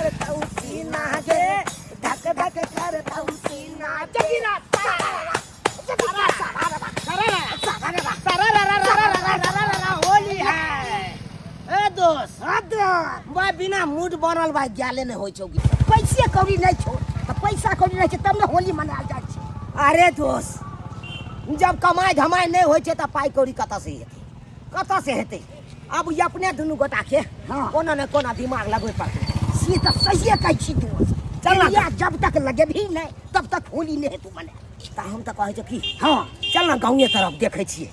करतौ सीना गे, धक धक करतौ सीना। जगीरा होली है। ए दोस्त, हाँ दोस्त। भाई बिना मूड बनल भाई गेले नहीं होइ छौ। पैसे कौड़ी नहीं छौ तऽ पैसा कौड़ी नहीं छै तब ने होली मनायल जाइ छै। अरे दोस्त, जब कमाइ धमाइ नहि होइ छै तऽ पाइ कौड़ी कतऽ से हेतै, कतऽ से हेतै? अब ई अपने दुनू गोटा के कोनो ने कोनो दिमाग लगबै पड़तै। से तऽ सहिए कहै छी दोस्त। चल ना। चलिया जब तक लगेबही नहि तब तक होली नहि हेतौ मने। तऽ हम तऽ कहै छियौ कि हाँ चल ना गाँवे तरफ, देखै छियै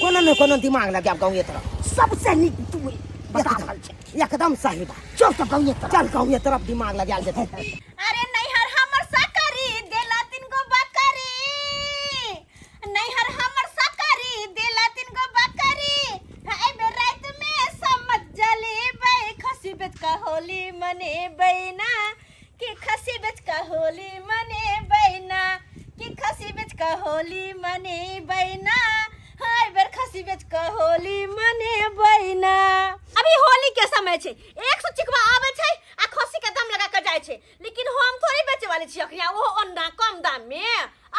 कोनो ने कोनो दिमाग लगायब गाँवे तरफ। सबसे नीक तू बता रहल छै। एकदम सही बात। चल तऽ गाँवे तरफ। चल, गाँवे तरफ दिमाग लगायल जेतै। अरे नैहर हमर सकरी देला तीन गो बकरी, नैहर हमर सकरी देला तीन गो बकरी। एहि बेर राति में समझ जलेबै, खसी बेच कऽ होली मनेबै ना, कि खसी बेच कऽ होली मनेबै ना, कि खसी बेच कऽ होली मनेबै ना, हाँ एहि बेर खसी बेच कऽ होली मनेबै ना। अभी होली के समय छै, 100 चिकवा आबै छै आ खसी के दाम लगा के जाइ छै, लेकिन हम थोड़ी बेचे वाली छी अखनी। ओहो ओना कम दाम में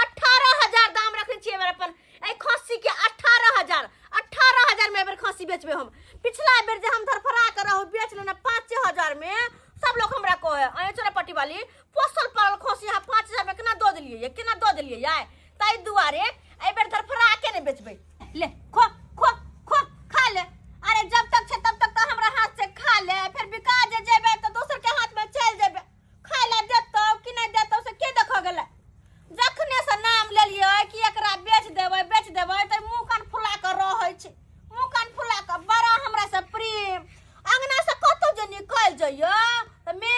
18,000 दाम रखने छियै एहिबेर अपन एहि खस्सी के। 18,000, 18,000 में एहिबेर खस्सी बेचबै हम। पिछला बेर जे हम धरफड़ा के रहू बेच लेने 5,000 में, सब लोग हमरा कहे, अरे चोरा पट्टी वाली, पोसल पालल खस्सी अहाँ 5,000 में केना दऽ देलियै ये, केना दऽ देलियै ये? ताहि दुआरे एहिबेर धरफड़ा के नहि बेचबै। ले खो खो खो, खा ले। अरे जब तक छै तब तक तऽ हमरा हाथ से खा ले, फेर बिका जे जेबै तऽ दोसर के हाथ में चलि जेबै। खाय ला देतौ कि नहि देतौ से के देखऽ गेलै? जखने से नाम लेलियै कि एकरा बेच देबै बेच देबै, तऽ मुँह कान फुला कऽ रहै छै, मुँह कान फुला कऽ। बड़ा हमरा से प्रेम। अंगना से कतौ जे निकलि जइयो तऽ मे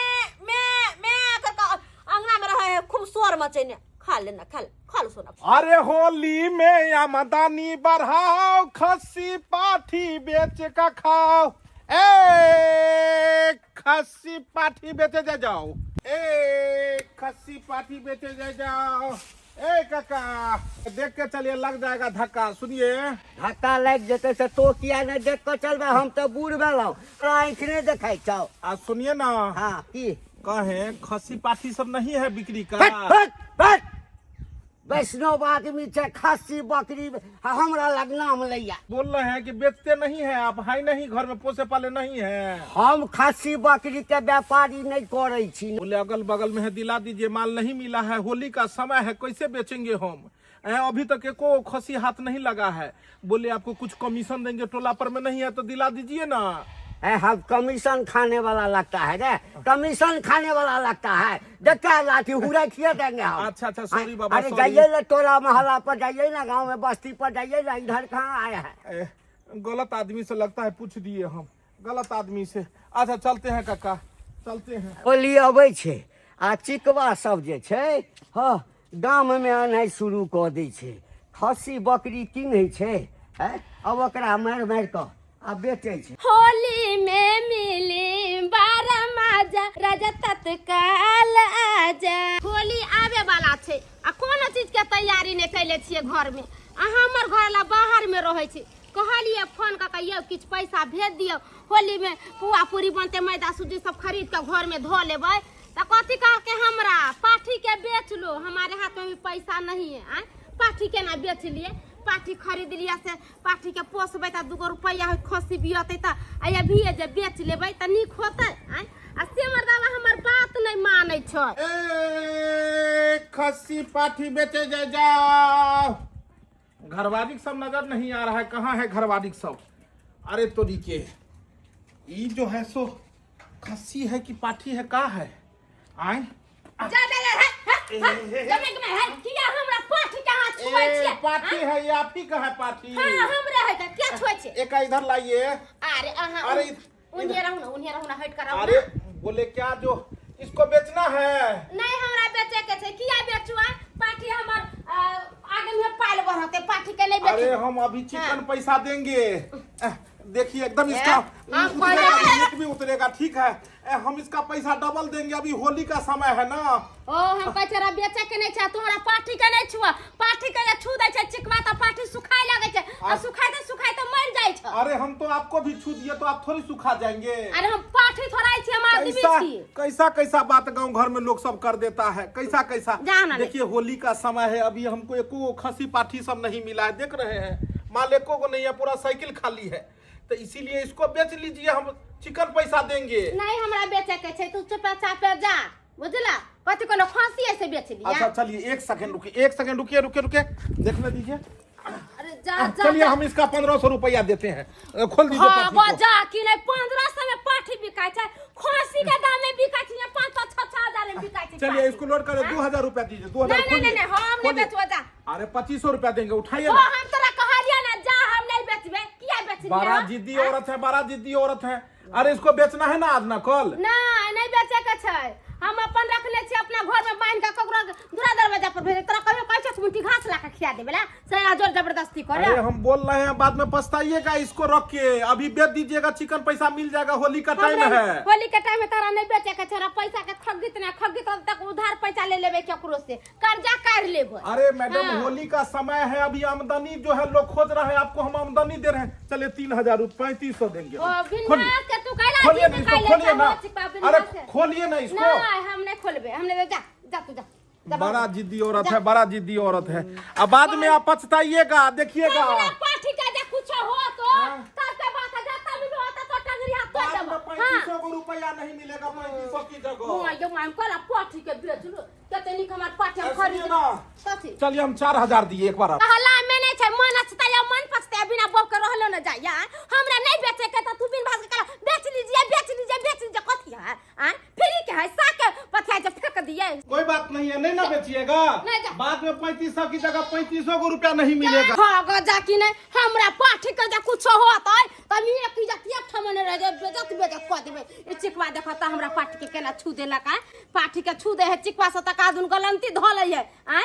मे मे कर कऽ अंगना में रहै है खूब शोर मचेने। खा ले ना, खा ले, खा लो सोना। अरे होली में आमदनी बढ़ाओ, खस्सी पाठी बेच का खाओ। ए खस्सी पाठी बेचे जा जाओ, ए खस्सी पाठी बेचे जा जाओ। ए काका, देख के चलिए, लग जाएगा धक्का। सुनिए, धक्का लागि जेतै से तो किया नहि देख कऽ चलबै? हम तऽ बूढ़ भेलहुँ, तोरा आँखि नहि देखै छौ? आ सुनिए ना। हाँ, की? कहे खस्सी पाठी सब नहीं है बिक्री का? हट हट हट, वैष्णव आदमी छै, खस्सी बकरी आ हमरा लग नाम लैया। बोल रहे हैं कि बेचते नहीं है आप? है नहीं घर में, पोसे पाले नहीं है? हम खस्सी बकरी के व्यापारी नहीं करै छी। बोले अगल बगल में है, दिला दीजिए, माल नहीं मिला है, होली का समय है, कैसे बेचेंगे हम? अभी तक एको खसी हाथ नहीं लगा है। बोले आपको कुछ कमीशन देंगे, टोला पर में नहीं है तो दिला दीजिए ना। ए, हम कमीशन खाने वाला लगता है रे? कमीशन खाने वाला लगता है? देखता है लाठी हुरा खिया देंगे हम। अच्छा अच्छा, सॉरी बाबा। अरे सॉरी। जाइए ना टोला मोहल्ला पर जाइए ना, गांव में बस्ती पर जाइए ना, इधर कहाँ आया है? गलत आदमी से लगता है पूछ दिए हम, गलत आदमी से। अच्छा चलते हैं काका, चलते हैं। होली अबै छै आ चिकवा सब जे छै, हँ, गाममे अननाइ शुरू कऽ दै छै। खस्सी बकरी कीनै छै, हैं, अब ओकरा मारि मारि कऽ आ बेचै छै। होली में मिली बारह माजा, राजा तत्काल आजा। होली आबे वाला छै आ कोनो चीज के तैयारी नहि कैले छियै घर में, आ हमर घर ला बाहर में रहै छै। कहलियै फोन कऽ के, यौ किछु पैसा भेज दियौ, होली में पुआ पूरी बनतै, मैदा सूजी सब खरीद कऽ घर में धऽ लेबै। तऽ कथी कहलकै हमरा, पाठी के बेच लो, हमारे हाथ में भी पैसा नहीं है। आँय, पाठी केना बेच लिए? पाठी खरीद लिया से पाठी के पोसबै तऽ दूगो रुपैआ होत, खस्सी बियतै तऽ। आ अभिये जे बेच लेबै तऽ नीक होतै? आँय, आ से मर्दाबा हमर बात नहि मानै छै। ए खस्सी पाठी बेचे जा जाओ। घरवाली सब नजर नहीं आ रहा है, कहाँ है घरवाली सब? अरे तोरी के, ई जो है सो खस्सी है कि पाठी है, का है? आए जा जा जा, हे, हे, हे, जमे के है किया हमरा पाठी के हाथ छुबै ए, छियै? पाठी है ये, आप ही का है पाठी? हां, हमरे है त किया छुबै छियै? एक इधर लाइए। अरे अहाँ अरे उन्हें रहू ना, उन्हें रहू ना, हट कर रहू अरे ना। बोले क्या जो इसको बेचना है? नहीं, हमरा बेचे के छै। किया बेचुआ पाठी? हमर आगे में पाल बढ़ते, पाठी के नहीं बेचू। अरे हम अभी चिकन पैसा देंगे। देखिए एकदम इसका हम उतरेगा, रेट भी उतरेगा ठीक है। हम इसका पैसा डबल देंगे, अभी होली का समय है ना। ओ हम कहै छै बेचे के नहि छै, तोहरा पाठी के नहि छुआ, पाठी के जे छू दै छै चिकवा तऽ पाठी सुखाय लगै छै आ सुखाइते सुखाइते मरि जाइ छै। अरे हम तो आपको भी छू दिए तो आप थोड़ी सुखा जाएंगे। अरे हम पाठी थोड़ा छी, हम आदमी कैसा छी। कैसा कैसा बात गांव घर में लोग सब कर देता है, कैसा कैसा। जाओ ना ले। देखिए होली का समय है, अभी हमको एको खसी पाठी सब नहीं मिला है, देख रहे हैं माल एको को नहीं है, पूरा साइकिल खाली है, तो इसीलिए इसको बेच लीजिए, हम चिकन पैसा देंगे। नहीं हमरा बेचे के छै, तू चुपचाप जा, बुझला? कथी कोनो खांसी ऐसे बेच लिया। अच्छा चलिए एक सेकंड रुकिए, एक सेकंड रुकिए, रुकिए रुकिए, देखने दीजिए। अरे जा जा। चलिए हम इसका 1500 रुपया देते हैं, खोल दीजिए हाँ पाठी को। जा कि नहीं 1500 में पाठी बिकाय छै, खांसी के दाम में बिकाय छै, 5-5 6-6 हजार में बिकाय छै। चलिए इसको लोड कर 2000 रुपया दीजिए, 2000। नहीं नहीं नहीं हम नहीं बेचबो, जा। अरे 2500 रुपया देंगे, उठाइए ओ ना। हम तोरा कहलिया ना जा, हम नहीं बेचबे, किया बेचबे? बड़ा जिद्दी औरत है, बड़ा जिद्दी औरत है। अरे इसको बेचना है ना आज ना कल। नहीं नहीं बेचे के छै, हम अपन रखले छी अपना घर में बांध के, ककरो दूरा दरवाजा पर भेज तोरा कहियो कहै छै मुट्ठी घास ला के खिया देबे ला से जोर जबरदस्ती करे। अरे हम बोल रहे हैं बाद में पछताइएगा, इसको रख के अभी बेच दीजिएगा, चिकन पैसा मिल जाएगा, होली का टाइम है। होली के टाइम में तारा नहीं बेचे के छै, पैसा के खगीत ना खगीत तक उधार पैसा ले लेबे केकरो से, कर्जा कर लेबे। अरे मैडम हाँ। होली का समय है, अभी आमदनी जो है लोग खोज रहा है, आपको हम आमदनी दे रहे हैं। चलिए 3000 रुपये 3500 देंगे। खोलिए ना इसको, खोलिए ना, अरे खोलिए ना इसको। नहीं हम नहीं खोलबे, हम नहीं, जा जा तू जा। बड़ा जिद्दी औरत है, बड़ा जिद्दी औरत है, अब बाद में आप पछताइएगा, देखिएगा। पाठी का जे कुछ हो तो तब के बात है, जब तब होता तो टंगरी हाथ तोड़ देबो। 3500 रुपया नहीं मिलेगा, 3500 की जगह। हां यो हम कला पाठी के बेचलु कते निक हमर पाठी हम खरीद। चलिए हम 4000 दिए एक बार। कहला में नहीं छै, मन अछता या मन पछता बिना बब के रहलो न जाय यार, हमरा नहीं बेचे के त तू बिन भाग के कला बेच लीजिए बेच लीजिए बेच लीजिए, कथी है आ फ्री के है, साक के पथिया जे फेंक दिए। कोई बात नहीं है, नहीं ना बेचिएगा, बाद में 3500 की जगह 3500 को रुपया नहीं मिलेगा। हां ग जा कि नहीं हमरा पाठी के जे कुछ होत है त मी एक जतिया ठमने रह जे बेजत बेजत क देबे। ई चिकवा देखत हमरा पाठी के केना छू देलक आ, पाठी के छू दे है चिकवा से तका दुन गलंती ध लै है आ।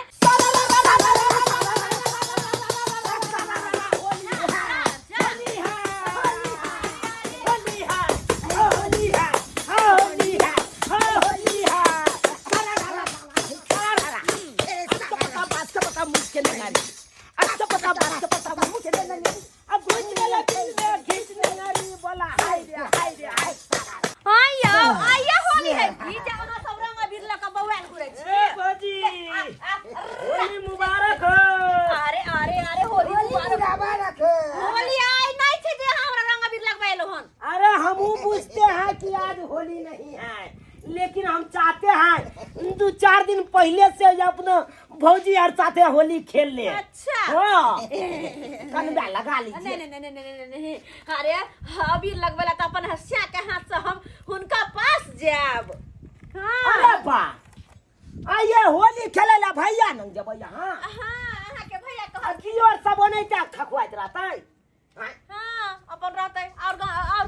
होली नहीं है, लेकिन हम चाहते हैं 2-4 दिन पहले से अपना भौजी और साथे होली खेल ले। अच्छा हाँ कनवा लगा लीजिए। नहीं नहीं नहीं नहीं नहीं, अरे अबीर लगवेला तो अपन हसिया के हाथ से हम हुनका पास जाब। हाँ। अरे बा आइए होली खेले ला भैया नंग जब यहाँ। हाँ अहाँ के भैया कह की और सब नहीं खखवाइत रहता है। हाँ अपन रहते और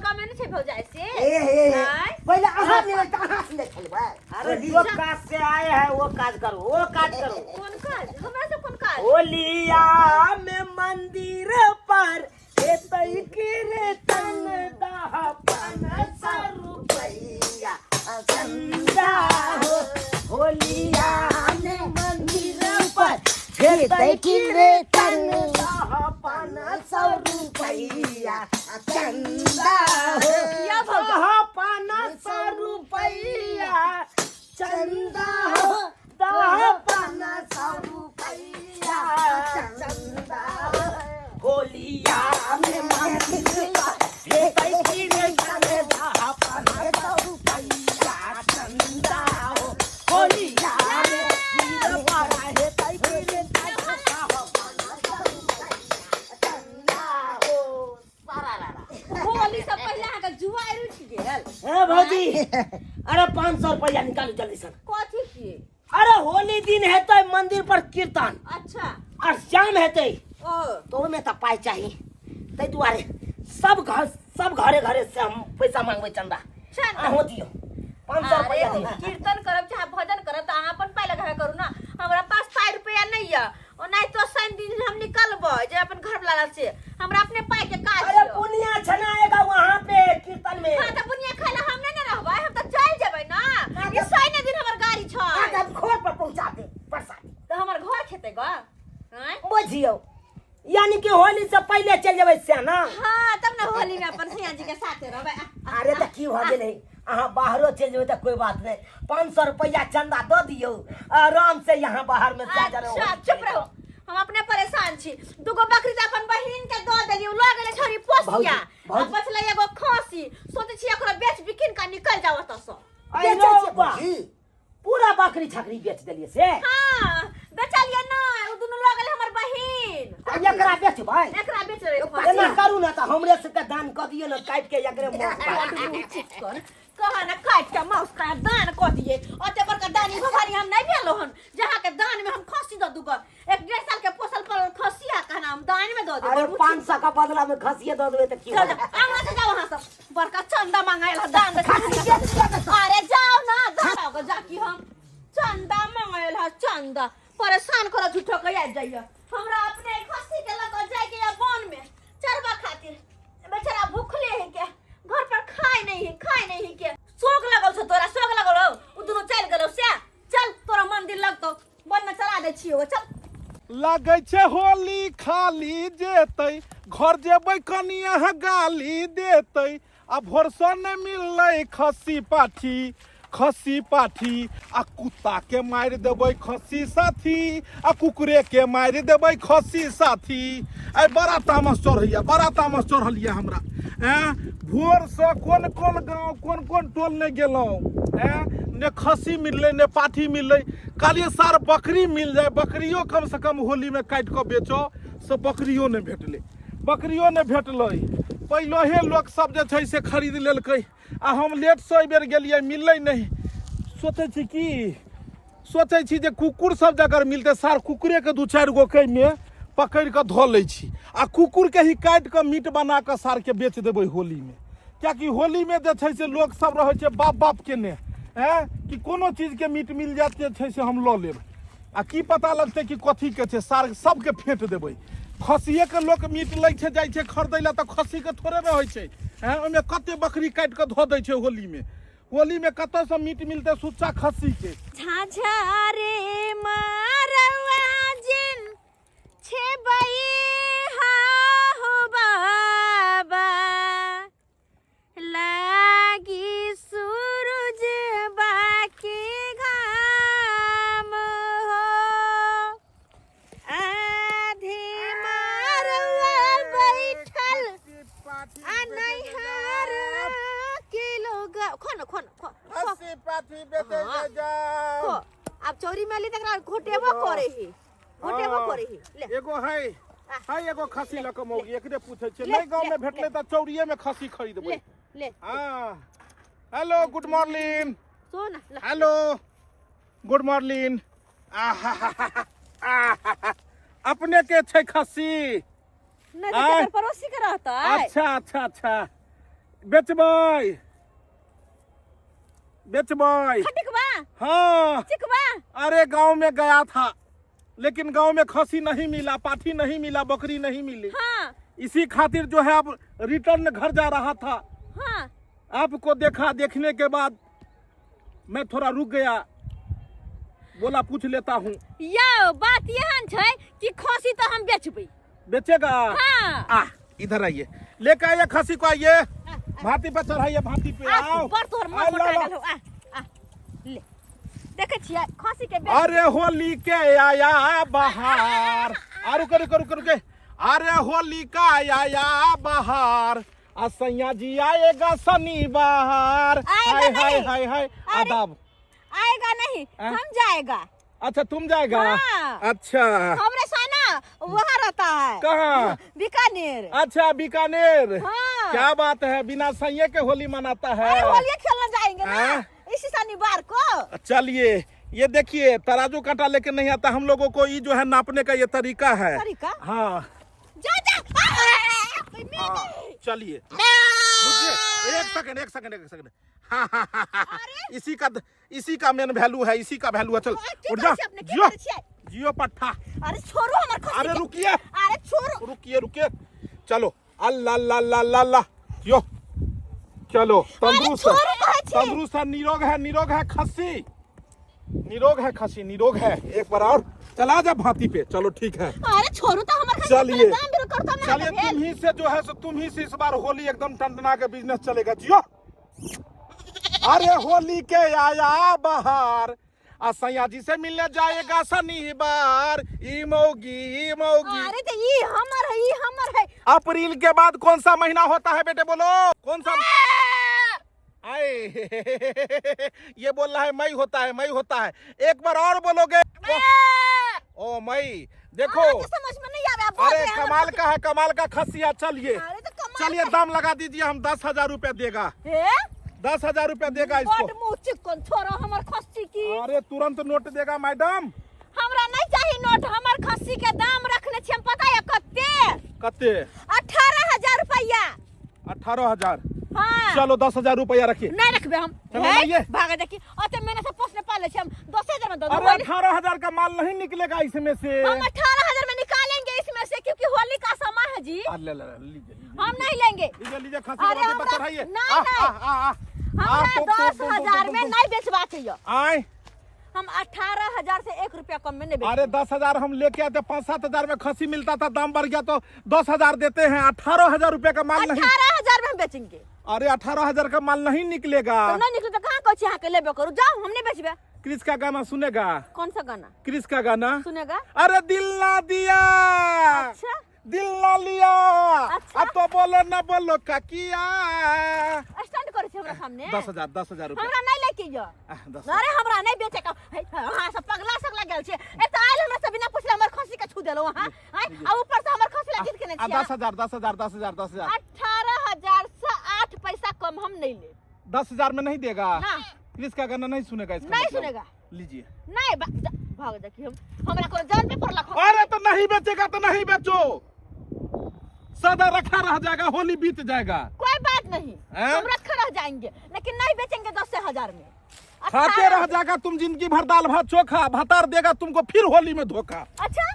गांव में नहीं छै भौजाई से। ए हे पहले अहाँ ले त अहाँ से खेलबै। अरे जो काज से आए हैं वो काज करो, वो काज करो। कोन काज? हमरा से कोन काज? होलिया में मंदिर पर एतै कीर्तन दहपन सौ रुपैया चंदा हो। होलिया में मंदिर पर एतै कीर्तन दहपन सौ रुपैया चंदा हो। दहपन सौ रुपैया चंदा हो। दहपन सौ रुपैया चंदा हो। होलिया में मंदिर पर एतै कीर्तन दहपन सौ रुपैया चंदा हो। होलिया में मंदिर पर एतै कीर्तन दहपन सौ रुपैया चंदा हो। होली से पहले अहाँ के जुआ उठि गेल। हे भौजी अरे 500 रुपया निकालू जल्दी से। कथी के? अरे होली दिन हेतै मंदिर पर कीर्तन। अच्छा। और शाम हेतै ओ तो ओहिमे तऽ पाइ चाही, ताहि दुआरे सब घर सब घरे घरे से हम पैसा मांगबै चंदा। अहूँ दियौ 500 रुपया। कीर्तन करब चाहे भजन करब तऽ अहाँ अपन पाइ लगाबे करू ना, हमरा पास 5 रुपया नहीं है। ओनाहि तो शनि दिन हम निकलबै जे अपन घर वाला से हमरा अपने पाई के काज अरे यऽ। पुनिया छनाएगा वहाँ पे कीर्तन में हाँ तऽ बुनिया खाय लए हम नहि ने रहबै हम तऽ चलि जेबै ना ने तऽ- ई शनि दिन हमर गाड़ी छै आज हम घर पर पहुंचा दे प्रसाद तऽ हमर घर खेतै ग आँय? बुझियौ यानी कि होली से पहले चल जेबै से ना हाँ तब ने होली में अपन सैया जी के साथे रहबै आ, अरे तऽ की भऽ गेलै अहाँ बाहरो चलि जेबै तऽ कोई बात नहीं 500 रुपया चंदा दऽ दियौ आराम से यहाँ बाहर में जा जा अच्छा चुप रहो हम अपने परेशान छी दूगो बकरी तऽ अपन बहिन के दऽ देलियै उ लऽ गेलै छोरी पोसिया भौजी, भौजी। आ बचलै एगो खसी सोचै छी एकरो बेच बिकिन कऽ निकल जाओ ओतऽ सँ बेचै छियै भौजी पूरा बकरी छकरी बेच देलियै से हाँ बेचलियै नहि उ दुनू लऽ गेलै हमर बहिन आ एकरा बेचबै एकरा बेच रहे एना करू ने तऽ हमरे सबके दान कऽ दियौ ने काटि के एकरे मांस भात। कर कहा ना काट के मांस खा दान कऽ दिए ओते बड़का दानी भवानी हम नहीं भेलो हन जहाँ के दान में हम खसी दऽ दूगो एक डेढ़ साल के पोसल पलल खसी आ कहना हम दान में दऽ अरे देब 500 का बदला में खसिए दऽ देबै तऽ की चल होतै? आंगना से जाओ वहाँ सब बड़का चंदा मांगायल है दान दे खसी बेच दिअ तऽ अरे जाओ ना दान आओ जा की हम चंदा मांगायल है चंदा परेशान करो झूठो के आबि जाइए हमरा अपने खसी के लग जाए के या वन में चरवा खातिर बेचारा भूखले है के घर पर खाए नहीं है खाए नहीं है के शोक लगल छौ तोरा शोक लगल हो उ दुनू चल गेलौ से चल तोरा मंदिर लगतौ वन में चला दै छियौ चल लगै छै होली खाली जेतै घर जेबै कनि अहाँ गाली देतै आ भोरसँ नहि मिललै खस्सी पाठी खस्सी पाठी आ कुत्ता के मारि देबै खस्सी साथी आ कुकुरे के मारि देबै खस्सी साथी आइ बड़ा तामस चढ़ैया बड़ा तामस चढ़ल यऽ हमरा एँ भोरसँ कोन कोन गाँव कोन कोन टोल नहि गेलहुँ एँ ने खस्सी मिललै ने पाठी मिललै कहलियै सार बकरी मिल जाय बकरियो कमसँ कम होलीमे काटि कऽ बेचो से बकरियो नहि भेटलै बकरियो नहि भेटलै पहिलहे लोकसभ जे छै से खरीद लेलकै आ हम लेटसँ एहिबेर गेलियै मिललै नहि सोचै छी की सोचै छी जे कुकुर सब जे अगर मिलतै सार कुकुरेके दू चारि गो मे पकड़ि कऽ धऽ लै छी आ कुकुरके ही काटि कऽ मीट बना कऽ सारके बेच देबै होलीमे किएकि होलीमे जे छै से लोक सब रहै छै बाप बाप केने एँ कि कोनो चीजके मीट मिल जायत जे छै से हम लऽ लेब आ की पता लगतै कि कथीके छै सार सबके फेंट देबै खसिएके लोक मीट लै छै जाइ छै खरीदै लए तऽ खस्सीके थोड़े रहै छै एँ ओहिमे कते बकरी काटि कऽ धऽ दै छै होलीमे होली में कतऽ से मीट मिलते सुच्चा खस्सी के झाझा रे मारवा जिन छेबई हा हो बाबा लागी सूरज बाकी घाम हो आधे मारवा बैठल आ नैहर के लोग खो न खो न खो खो खस्सी पाठी बेचे हाँ। जाओ खो आब चौरी में ली तकरा घोटेबो करे ही घोटेबो करे ही ले एगो है है एगो खस्सी लऽ कऽ मौगी एकरे पूछै छियै ले, नहि गाँव ले, में भेटलै तऽ चौरिये में खस्सी खरीदबै ले ले हाँ हेलो गुड मॉर्निंग सुन ले हेलो गुड मॉर्निंग आहा अपने के छै खस्सी नहीं तो आँय? केकर पड़ोसी के रहतै अच्छा अच्छा अच्छा बेचबै बेचबै खटिकबा हाँ चिकबा अरे गांव में गया था लेकिन गांव में खसी नहीं मिला पाठी नहीं मिला बकरी नहीं मिली हाँ इसी खातिर जो है अब रिटर्न घर जा रहा था हाँ आपको देखा देखने के बाद मैं थोड़ा रुक गया बोला पूछ लेता हूँ यौ बात एहन छै कि खसी तऽ हम बेचबै बेचेगा हाँ आ इधर आइए लेके आइए खसी को आइए भाती पे चढ़ाइए भाती पे आ आओ बड़ तोहर मन आओ, मोटा ला, ला। गेल हौ आ आ ले देखै छियै खसी के बेच अरे होली के आया बहार आ रुके रुके रुके रुके अरे होली का आया बहार आ सैया जी आएगा शनिवार आएगा हाय हाय नहीं। हाय हाय अरे। आदाब आएगा नहीं हाँ? हम जाएगा अच्छा तुम जाएगा हाँ। अच्छा हमरे साना वहाँ रहता है कहाँ बीकानेर अच्छा बीकानेर हाँ। क्या बात है बिना सैये के होली मनाता है अरे होलिया खेलने जाएंगे ना हाँ? इसी शनिवार को चलिए ये देखिए तराजू कांटा लेके नहीं आता हम लोगों को ये जो है नापने का ये तरीका है तरीका? हाँ जा जा आ, मैं हाँ, चलिए रुकिए एक सेकंड एक सेकंड एक सेकंड हाँ हाँ हाँ हाँ इसी का मेन वैल्यू है इसी का वैल्यू है चल की उठ जा करै छियै अपने की जो करै छियै जियो पट्ठा। अरे छोड़ो हमर खस्सी अरे के। रुकिए। अरे छोड़ो। रुकिए रुकिए, चलो अल्लाह अल्लाह अल्लाह अल्लाह अल्लाह, यो चलो तंदुरुस्त है। छोड़ो कहै छी। तंदुरुस्त है, निरोग है, निरोग है खस्सी, निरोग है खस्सी, निरोग है। एक बार और चला जा भांति पे, चलो ठीक है। अरे छोड़ू तो हमर खस्सी चलिए। दाम बिरो करतो ना। चलिए तुम ही से जो है सो तुम ही से इस बार होली एकदम टंटना के बिजनेस चलेगा। जियो। अरे होली के आया बहार, आ सैया जी से मिलने जाएगा शनिवार, ई मौगी ई मौगी। अरे तो ई हमर है, ई हमर है। अप्रैल के बाद कौन सा महीना होता है बेटे, बोलो कौन सा? आए ये बोल रहा है मई होता है, मई होता है। एक बार और बोलोगे? ओ मई, देखो अहाँके समझ में नहीं आवे, आप बोल अरे रहे हैं हमर कमाल का है, कमाल का खसिया। चलिए अरे तो कमाल चलिए का- दाम लगा दीजिए, हम 10,000 रुपया देगा। हे? 10,000 रुपया देगा इसको। बड मुँह चिकन छोड़ो हमर खस्सी की। अरे तुरंत नोट देगा मैडम। हमरा नहीं चाहिए नोट, हमर खस्सी के दाम रखने छी हम, पता है कते? कते? 18,000 रुपया। 18,000? हाँ। चलो 10,000 रुपया रखिए। नहीं रखबे हम। चलो हे, लाइए। भागे देखी ओते मैंने से पोसने पाले छी हम 10,000 में दो। अरे 18,000 का माल नहीं निकलेगा इसमें से। हम 18,000 में निकालेंगे इसमें से, क्योंकि होली का समय है जी। आ, ले, ले, ले, लीजिए, लीजिए, हम नहीं लेंगे। लीजिए, लीजिए, खस्सी अरे के हमरा- बच्चा रहिए। नहीं, आ, नहीं। आ, आ, आ। हमरा आ, तो, तो, दस तो, तो, हजार तो, में तो। नहीं बेचवा चाहिए। आए। हम 18,000 से 1 रुपया कम में नहीं बेचेंगे। अरे 10,000 हम लेके आते, 5-7 हजार में खसी मिलता था, दाम बढ़ गया तो 10,000 देते हैं। 18,000 रुपया का माल नहीं। 18,000 में हम बेचेंगे। अरे 18,000 का माल नहीं निकलेगा। तो नहीं निकले तो कहाँ कुछ यहाँ के लेबे करू, जाओ हम नहीं बेचबे। क्रिस का गाना सुनेगा? कौन सा गाना? क्रिस का गाना सुनेगा। अरे दिल ना दिया, अच्छा, दिल ना लिया, अच्छा। अब तो बोलो ना बोलो का किया। स्टैंड करे छी हमरा सामने। 10,000, 10,000 रुपया। हमरा नहीं लेके जो। आह, दस अरे हमरा नहीं बेचे का। हे, हाँ सब पगला सगला गेल छे। ए त आयल हमरा से बिना पूछले हमर खसी के छू देलो वहां। हैं, आ ऊपर से हमर खसी ला जीत के नहीं आ, छिया। 10,000, 10,000, 10,000, 10,000। 18,000 से 8 पैसा कम हम नहीं ले। 10,000 में नहीं देगा। ना। क्रिस का गाना नहीं सुनेगा इसका नहीं मतलब। सुनेगा। लीजिए। नहीं, भाग देखी हम हमरा को जान पे पड़ला खसी। अरे तो नहीं बेचेगा तो नहीं बेचो, सदा रखा रह जाएगा, होली बीत जाएगा। कोई बात नहीं, हैं? हम रखा रह जाएंगे, लेकिन नहीं बेचेंगे 10,000 में। खाते रह जाएगा तुम जिंदगी भर दाल भात चोखा, भातार देगा तुमको फिर होली में धोखा। अच्छा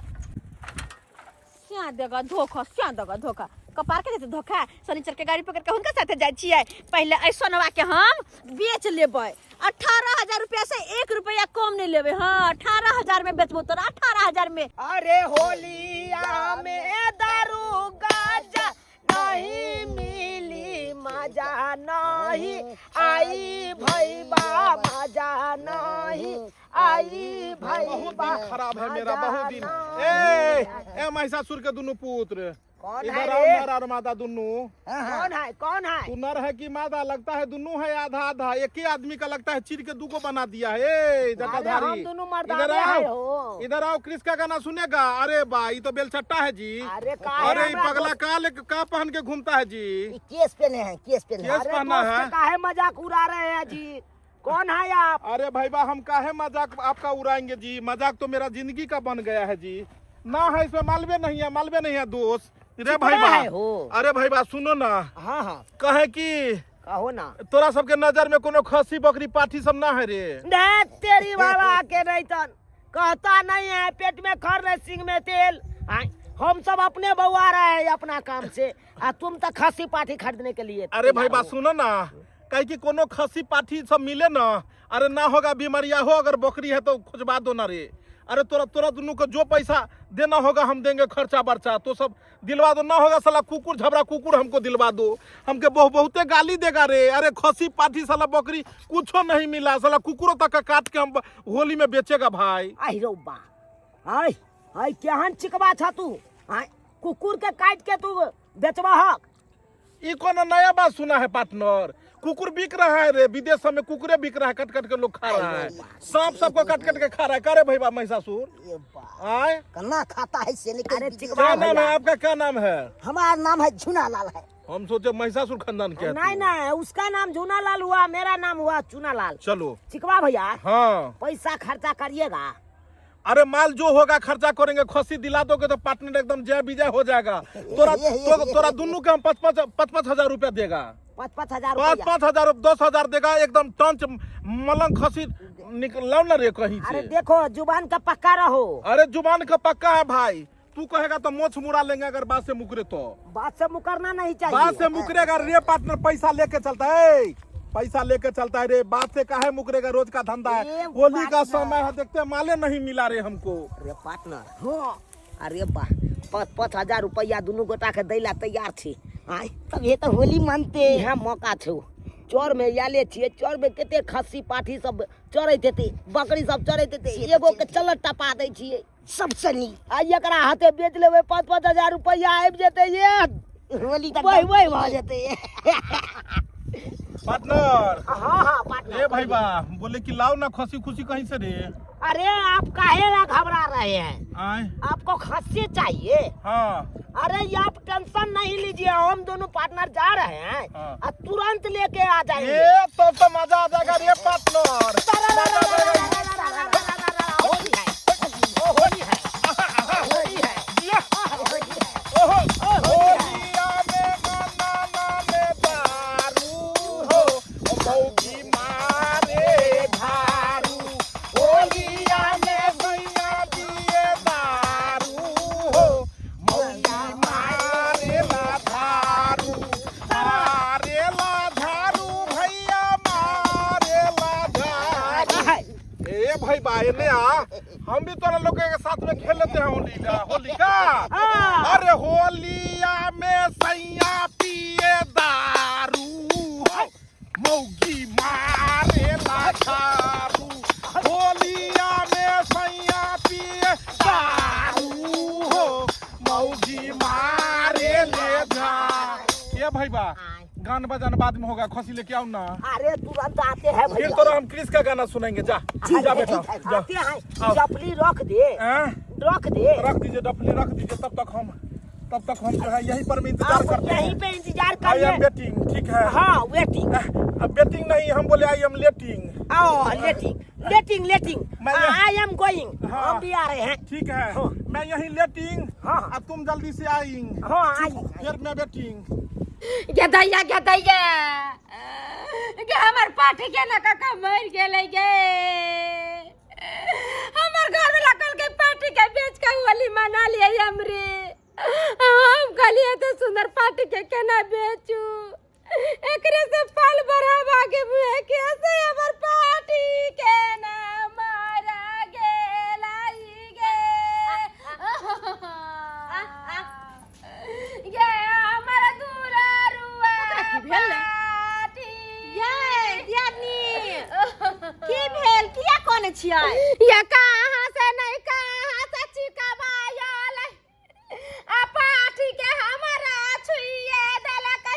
स्या देगा धोखा, स्या देगा धोखा, कपार के देते धोखा। शनिचर के गाड़ी पकड़ के हुनका साथे जाइ छियै। पहिले एहि सोनवा के हम बेच लेबै। 18,000 रुपया से 1 रुपया कम नहीं लेबै। हाँ, 18,000 में बेचबो तोरा, 18,000 में। अरे होलिया में दारू गाजा नहीं मिली, मजा नहीं आई भैबा, मजा नहीं आई भैबा। बहुत दिन खराब है मेरा, मजा बहुत दिन। नहीं ए ए महिषासुर के दुनू पुत्र, कौन इधर है आओ, रे? नर और मादा दुनू। कौन है, कौन है? तू नर है कि मादा? लगता है दुनू है आधा आधा, एक ही आदमी का लगता है चीर के दुगो बना दिया है। ए जटाधारी, अरे हम दुनू मर्दाने इधर आओ, है हो। इधर आओ, क्रिस का गाना सुनेगा। अरे बा, ये तो बेलचट्टा है जी। अरे काहे अरे ये हमरा पगला दोस्त- का ले का पहन के घूमता है जी? ई केस पहने हैं, केस पहने हैं। केस अरे पहना दोस्त है। के काहे मजाक उड़ा रहे हैं जी? कौन है आप? अरे भाई बा, हम काहे मजाक आपका उड़ाएंगे जी? मजाक तो मेरा जिंदगी का बन गया है जी। ना है इसमें मालवे नहीं है, मालवे नहीं है दोस्त। रे भाई बा, है हो? अरे भाई बा सुनो ना। हाँ हाँ कहे कि कहो ना। तोरा सबके नजर में कोनो खसी बकरी पाठी सब ना है रे? नहीं तेरी बाबा के नहीं तन कहता नहीं है, पेट में खर नहीं सिंग में तेल। आय, हम सब अपने बउआ रहे हैं अपना काम से, आ तुम तो खसी पाठी खरीदने के लिए। अरे भाई बात सुनो ना, कहे कि कोनो खसी पाठी सब मिले ना, अरे ना होगा बीमारिया हो, अगर बकरी है तो खोजवा दो ना रे। अरे तोरा तोरा दोनों को जो पैसा देना होगा हम देंगे, खर्चा बर्चा तो सब दिलवा दो। ना होगा साला कुकुर झबरा कुकुर हमको दिलवा दो, हमके बहुते गाली देगा रे। अरे खसी पाठी साला बकरी कुछो नहीं मिला, साला कुकुरों तक का काट के हम होली में बेचेगा भाई। आई रो बा, आई आई केहन चिकबा छा तू? आई कुकुर के काट के तू बेचबा हक? ई कोनो नया बात सुना है पार्टनर? कुकुर बिक रहा है रे, विदेश में कुकुरे बिक रहा है, कट कट के लोग खा रहा है, सांप सबको कट कट के खा रहा है। करे भाई बा महिषासुर ये बा, आए कन्ना खाता है से लेके अरे विदेश- चिकबा क्या नाम है भैया। आपका? क्या नाम है? हमारा नाम है झुना लाल है। हम सोचे महिषासुर खानदान के हैं नहीं तू। नहीं, उसका नाम झूनालाल हुआ, मेरा नाम हुआ चूनालाल। चलो चिकबा भैया, हाँ पैसा खर्चा करिएगा। अरे माल जो होगा खर्चा करेंगे, खसी दिला दोगे तो पार्टनर एकदम जय विजय हो जाएगा। तोरा तोरा दोनों के हम 5-5 हजार रुपया देगा। 5-5 हजार पाँच रुपया। 5,000 10,000 देगा, एकदम टंच मलंग खसी निकल ना रे कहीं अरे से। देखो जुबान का पक्का रहो। अरे जुबान का पक्का है भाई, तू कहेगा तो मोछ मुड़ा लेंगे अगर बात से मुकरे तो। बात से मुकरना नहीं चाहिए। बात से मुकरेगा रे पार्टनर, पैसा लेके चलता है, पैसा लेके चलता है रे। बात से काहे मुकरेगा, रोज का धंधा है। ए होली का पार्टनर। समय है, देखते हैं, माले नहीं मिला रे हमको। अरे पार्टनर, हाँ अरे वाह, 5-5 हजार रुपया दुनू गोटा के दैला तैयार छी। आय तब ये तो होली मानते। इएह मौका छौ। चौर में आयले छियै, चौर में कते खस्सी पाठी सब चरैत हेतै, बकरी सब चरैत हेतै, एगो के चलत टपा दै छियै। सबसे नीक। आ एकरा हाथे बेच लेबै, 5-5 हजार रुपया आबि जेतै ये। होली तऽ वही वही भऽ जेतै। पार्टनर। हाँ हाँ पार्टनर। ए भाई बा, बोले कि लाओ ना खसी खुशी कहीं से रे। अरे आप काहे ना घबरा रहे हैं? आए। आपको खस्सी चाहिए? हाँ। अरे ये आप टेंशन नहीं लीजिए, हम दोनों पार्टनर जा रहे हैं हाँ। और तुरंत लेके आ जाएंगे। ए तो मजा आ जाएगा रे पार्टनर, मजा आ जाएगा। होली है, ओ होली है, होली है। या। ओहो, होलिया में गाना नामे दारू हो, ओ मौगी मारे धारू। होलिया में सैया दिए दारू हो, मौगी मारे ला धारू, मारे ला धारू भैया, मारे ला धारू। ए भाई बा, एने आ, हम भी तोरा लोग के साथ में खेल लेते हैं होली का, होली का। अरे होलिया में सैया पिए दारू हो, मौगी मारे ला दारू। होलिया में सैया पिए दारू हो, मौगी मारे ले जा। ये भाई बा, गान बजान बाद में होगा, खसी लेके आओ ना। अरे तुरंत आते हैं फिर भैया। तोरा हम क्रिस का गाना सुनाएंगे। जा जा बेटा, जा। आते हैं। आओ। चपली रख दे। हैं? रख दे। रख दीजिए, डफली रख दीजिए। तब तक हम जो है यहीं पर में इंतजार आप करते हैं। यहीं पे इंतजार I am करिए। वेटिंग, ठीक है? हाँ, वेटिंग। अब वेटिंग नहीं, हम बोले I am लेटिंग। आओ, लेटिंग लेटिंग लेटिंग। मैं I am going. हाँ। हम भी आ रहे हैं। ठीक है। हाँ। मैं यहीं लेटिंग। हाँ। अब तुम जल्दी से आइंग। हाँ, आई। फिर मैं वेटिंग। गे दैया, गे दैया, गे हमर पाठी के ना काका मर गेलै गे। हमर घर वाला कहलकै पाठी के बेच के होली मना लिए हमरे। हम कहलिए तो सुंदर पाठी के केना बेचू, एकरे से फल बढ़ावा के मुहे कैसे, हमर पाठी के ना मारा गेलै गे। गे हमर दुलारुआ की भेल रे? पाठी। ये दियादनी, की भेल? किया कोने छियै? ये कहाँ से नहीं कहाँ से चिकबायल आ पाठी के हमारा छुइए देलक,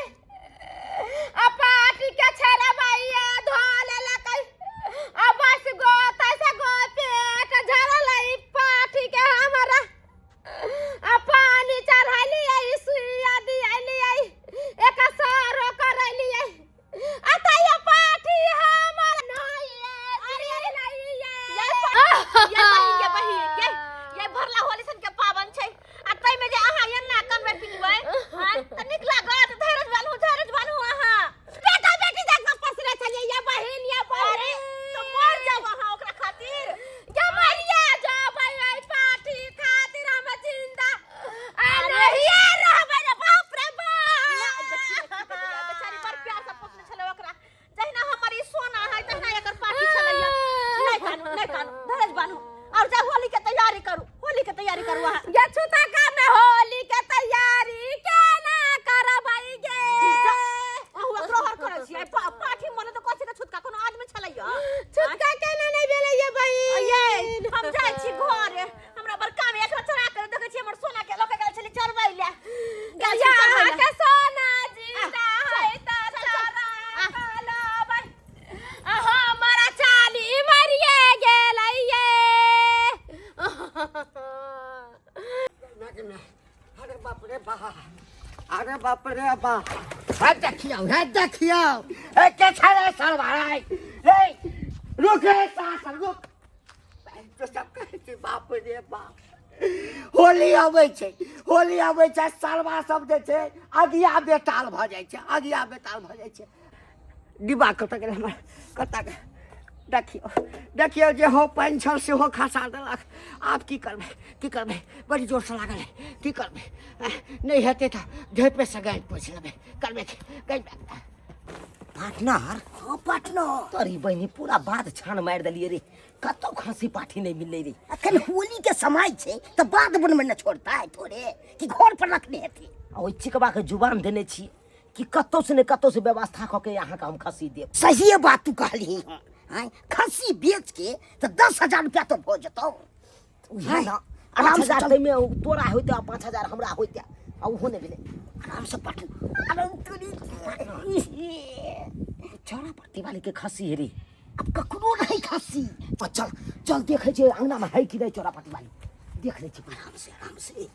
आ पाठी के छेड़बैया धो लेलक, आ बस गोता से गो पेट झरलै पाठी के हमारा। आ पानी चढ़लियै, सुइया दियलियै, एक सारो करलियै, आ तैयो पाठी हमर नहीं। अरे, ये ये बहिन, ये बहिन, ये ये भरला होली सन के पावन छै आ तै में जे अहाँ एना कनबै पिटबै आँय त नीक लागत? धैरज बान्हू, धैरज बान्हू अहाँ। बेटा बेटी जकाँ पोसने छलियै ये बहिन, ये अरे बहिन। तो मर जाओ अहाँ ओकरा खातिर। ये मरिया जेबै, एहि पाठी खातिर हम जिंदा आ नहिये रहबै रे बाप रे बाप। बेचारी बड़ प्यार से पोसने छलै ओकरा। जहिना हमर ई सोना है तहिना एकर पाठी छलैया। नहि कानू, नहि कानू, धैरज बान्हू और जा होली के तैयारी करू, होली के तैयारी करू अहाँ। ये छुता का में होली के तैयारी केना करबै गे? अहूँ अग्रहर करै छियै। पाठी मने तऽ कथी के छुतका? कोनो आदमी छलैया? छुतका केना नहि भेलै ये बहिन? ये हम जाइ छी घरे, हमरा बड़ काम है। एकरा चढ़ा के देखै छी, हमर सोना के लऽ के गेल छली चढ़बै ले, गेल छी या चढ़बै ले। के सोना जिंदा आ, है त चल, चल। चरा आ। कलबै, आ हमर चाली मरिए गेलै ये। अरे बाप रे बाप, अरे बाप रे बाप, हे देखियौ, हे देखियौ, हे के छै रे सरभाई? हे रुक रे सास, रुक। तो सब कहै छै बाप रे बाप, होली अबै छै, होली अबै छै, सरवा सब जे छै अगिया बेताल भऽ जाइ छै, अगिया बेताल भऽ जाइ छै। डिब्बा कतऽ गेलै हमर? कतऽ गेल? देखियौ देखियौ जे हो पानि छल सेहो खसा देलक। आब की करबै की करबै, बड़ी जोरसँ लागल है, की करबै? नहि हेतै तऽ ढेपेसँ गाँठि पोछि लेबै। करबै की गाँठि। पार्टनर। हाँ पार्टनर। तोरी बहिनी पूरा बाध छान मारि देलियै रे, कतौ खसी पाठी नहि मिललै रे। अखन होली के समय छै तऽ बाध वन में न छोड़ता है थोड़े कि घर पर रखने हेतै। आ ओहि चिकबा के जुबान देने छी कि कतौ से ने कतौ से व्यवस्था कऽ के अहाँके हम खसी देब। सहिए बात तू कहलही हँ। आँय, खस्सी बेच के तऽ 10,000 रुपया तऽ भऽ जेतौ। उएह ने, आराम से 5,000 चल। ताहिमे तोरा होइते आ 5,000 हमरा होइते, आ ओहो नहि भेलै। आराम से पटू आराम तोरी। चौरा पर दिवाली के खस्सी हे रे। अब ककरो नहीं खस्सी। तो चल चल देखै छियै अंगना में है कि नहीं चौरा पट्टी वाली, देख लै छी। आराम से आराम से।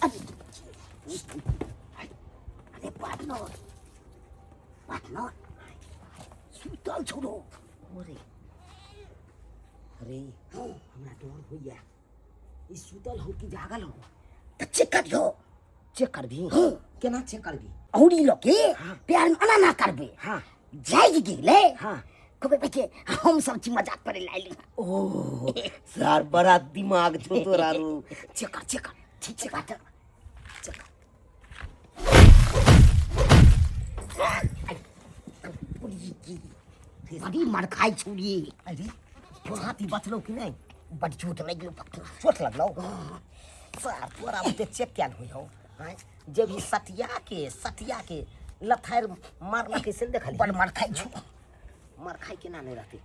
अरे अरे पार्टनर पार्टनर सुतल छोड़ो। अरे अरे हमरा डर होइया, ई सुतल हो कि जागल हो? तऽ चेक करियो। चेक करबी? हाँ। केना चेक करबी? औरी लोके हाँ। प्यार में अना ना करबे। हाँ। जागि गेलै। हाँ। कहबै के हम सब चीज मजाक करे लायल। ओ सर बड़ा दिमाग छौ तोरा रू। चेक कर चेक कर। ठीक छै पार्टनर। चेक कर। बड़ी मार खाइ छुरी। अरे तोर हाथी बचलौ कि नहीं? बड़ चोट लागि गेलौ पार्टनर। चोट लगलौ? सर तोरा ओते चेक कयल होइ हौ। आँय, जब ई सटिया के सटिया के लथारि मारलकै से ने देखलही? बड़ मार खाइ छौ। मार खाइ केना नहि रहतै,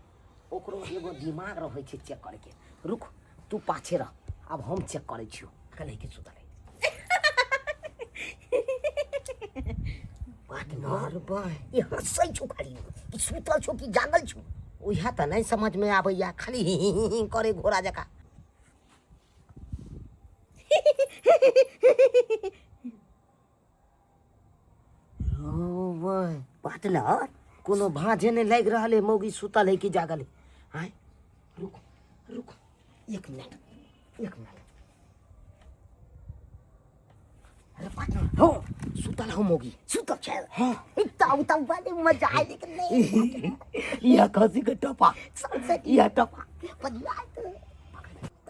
ओकरो एगो दिमाग रहै छै चेक करैके। रुक तू पाछे रह, आब हम चेक करै छियौ। कहलै कि सुतल है। पार्टनर ई हँसै छौ खाली, ई सुतल छौ कि जागल छौ? उएह तऽ नहि समझमे आबैया, खाली ही ही ही ही करे घोड़ा जकाँ। पार्टनर कोनो भाँजे नहि लागि रहल है मौगी सुतल है कि जागल है। आँय रुक रुक एक मिनट एक मिनट। अरे पार्टनर हो सुतल हो मौगी? सुतल छै। हाँ। ताऊ ताऊ वाले मजा आइ लेकिन नहीं। यह खसी के टपा सबसे यह टपा बढ़िया तो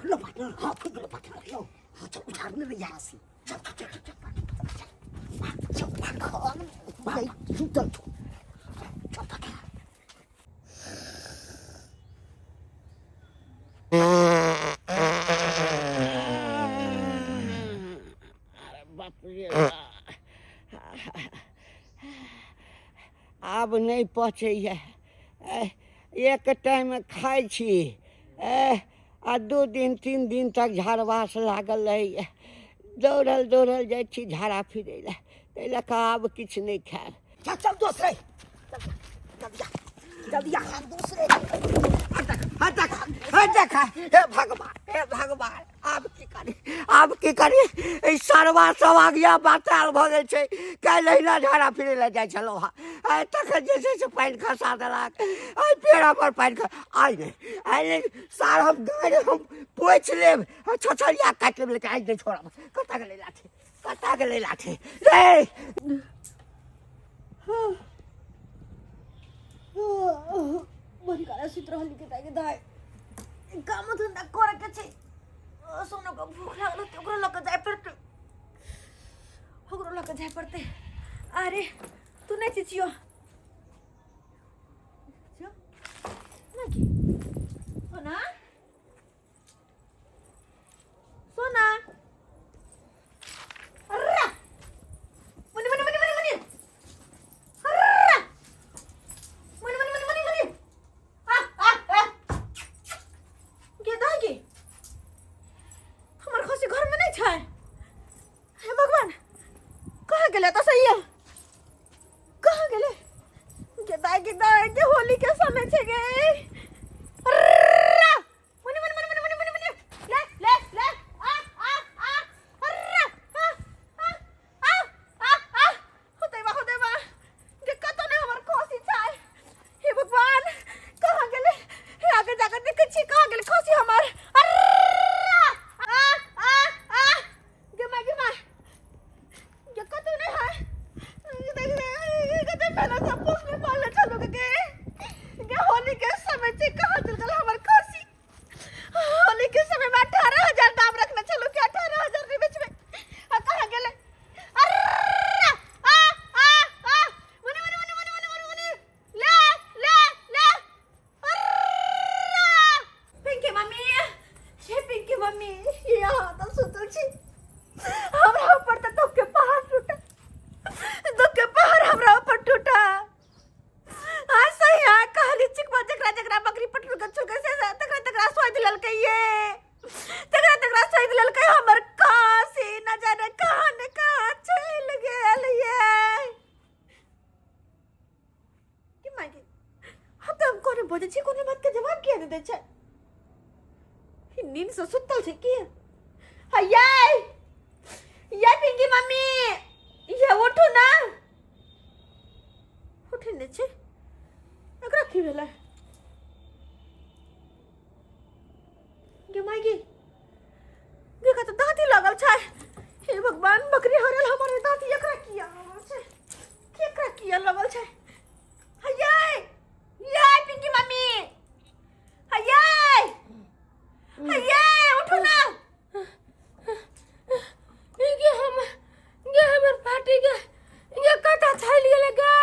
खुलो पार्टनर। हाँ खुलो पार्टनर। हाँ चल उठा ले यहाँ से। चल चल चल चल चल चल सुतल छौ। चल पार्टनर। आब नहि पचैए। एक टाइम खाइ छी आ 2 दिन 3 दिन तक झाड़वास लागल रहैए। दौड़ल दौड़ल जाइ छी झाड़ा फिरै लए, ताहि लऽ कऽ आब किछु नहि खायब। चल चल दोस्त रे, जल्दी आ जल्दी आ दोस्त रे। हट हट देख, हे भगवान हे भगवान, आब की करी आब की करी? ई सरवा सब आगिया बाताल भऽ गेल छै। काल्हि अहिना झाड़ा फिरै लए जाइ छलहुँ हँ, आइ तखन जे छै से पानि खसा देलक। आइ पेड़ा पर पानि ख आइ नहि आइ नहि सार, हम गाड़ि हम पोछि लेब आ छछरिया काटि लेब, लेकिन आइ नहि छोड़ब। कतऽ गेलै लाठी, कतऽ गेलै लाठी रे? बड़ी काला सुति रहली के ताके दाइ काम धंधा करे के छै। सोनो के भूख लागल होतै, ओकरो लऽ के जाय पड़तै, ओकरो लऽ के जाय पड़तै। अरे तू नहि चिचियो ना की सोना सोना अर्रा मनी मनी मनी मनी मनी अर्रा मनी मनी मनी मनी मनी आ आ आ गे दागी हमर खसी घर में नहीं छै। हे भगवान कहाँ गेलै तऽ सही है, कहाँ गेलै? गे दाई गे दाई गे होली के समय छै गे। अर्रा मनी मनी मनी मनी मनी मनी मनी ले ले ले आ आ आ अर्रा आ आ आ आ आ होतै बा होतै बा गे कतौ नै हमर खसी छै। हे भगवान कहाँ गेलै? हे आगे जाकर देखै छी कहाँ गेलै खसी हमर। अर्रा आ आ आ गे मा गे मा गे कतौ नै है। देख ले कते पहला सब पोसने पाले छलो गे गे। सुतल छी। हमरा ऊपर तऽ दुख के पहाड़ टूटा, दुख के पहाड़ हमरा ऊपर टूटा। आज सही आ कहली चिकवा जकरा जकरा बकरी पटुल के छुलके से तकरा तकरा सोच लेलकै ये, तकरा तकरा सोच लेलकै। हमर कासी न जाने कहाँ ने कहाँ चलि गेल ये। की मांगे हम तऽ हम कोनो बजै छी, कोनो बात के जवाब किया नहि दै छै? ई नींद से सुतल छै की? हयै ये पिंकी मम्मी, ये उठू ना। उठे नहि छै, एकरा की भेलै? गे माय गे, गे कतऽ दाँती लागल छै। हे भगवान, बकरी हरल हमर दाँती एकरा किया लागल छै? केकरा किया लागल छै? हयै ये पिंकी मम्मी, हयै हयै उठू ना। गे हम गे हमर फाटी गे, गे कतऽ चलि गेलै गे?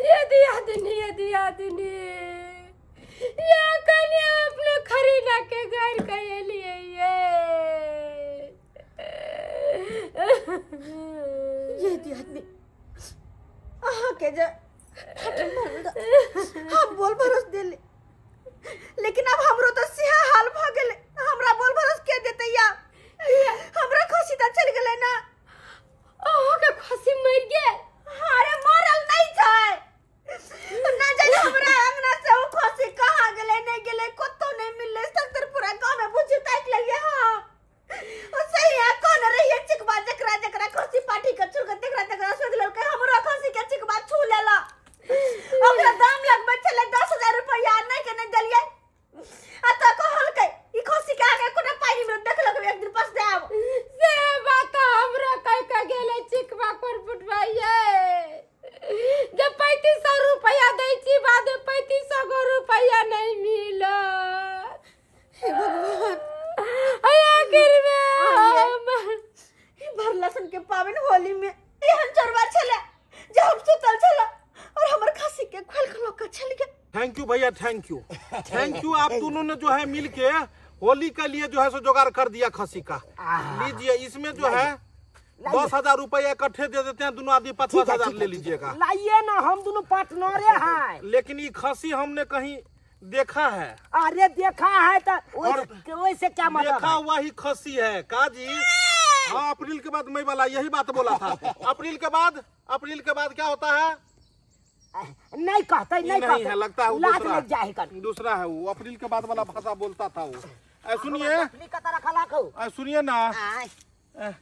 ये दियादिनी, ये दियादिनी, ये कन्या अपने खरीदा के घर के लिए ये ये दियादनी अहाँ के जे हम बोल भरोस देली, लेकिन अब हमरो तो सिहा हाल भ गेलै। हमरा बोल भरोस के देते या? हमरा खुशी त चल गेलै ना। अहाँके खुशी मरि गेल? अरे मरल नहीं छै, ना जाने हमरा अंगना से ओ खुशी कहाँ गेलै, नहीं गेलै, कतौ नहीं मिललै। सत्तर पूरा गांव में बुझी ताकि लेलियै। हाँ ओ सही है, कौन रहिए चिकबा जकरा जकरा खसी पाठी के छुल के तकरा तकरा सोच लेलकै। हमरा खसी के चिकबा छू लेला, ओकरा दाम लगबै छलै 10,000 रुपया, नहीं के नहीं देलियै। आ तऽ कहलकै ई खसी के आगे कोनो पानि में देखलक एक दिन पस देब। से बात हमरा कह के गेलै चिकबा पर फुटवाइए जे 3500 रुपया दै छी, बाद में 3500 गो रुपया नहीं मिलत। हे भगवान, आखिर में हम ई भरलसन के पावन होली में एहन चोरबा छले जे हम सुतल छले और हमर खसी के खोल के लऽ के चल गेल। Thank you भैया, thank you, thank you. आप दोनों ने जो है मिल के होली के लिए जो है सो जुगाड़ कर दिया खसी का। लीजिए, इसमें जो है 10,000 रुपया इकट्ठे दे देते हैं दोनों आदमी, पाँच ठीक पाँच है, हजार ठीक है, ले ठीक है। लीजिएगा। लाइए ना, हम दोनों पार्टनरे हैं। लेकिन ये खसी हमने कहीं देखा है। अरे देखा है तो और वैसे क्या मतलब देखा है? हुआ ही खसी है का जी? हाँ, अप्रैल के बाद मई वाला यही बात बोला था। अप्रैल के बाद, अप्रैल के बाद क्या होता है? नहीं कहते, ये नहीं नहीं कहते है, लगता है वो लात दूसरा लग जाए कर। दूसरा है वो, अप्रैल के बाद वाला भाषा बोलता था वो। सुनिए, कता रखा लाखो। सुनिए ना, आय।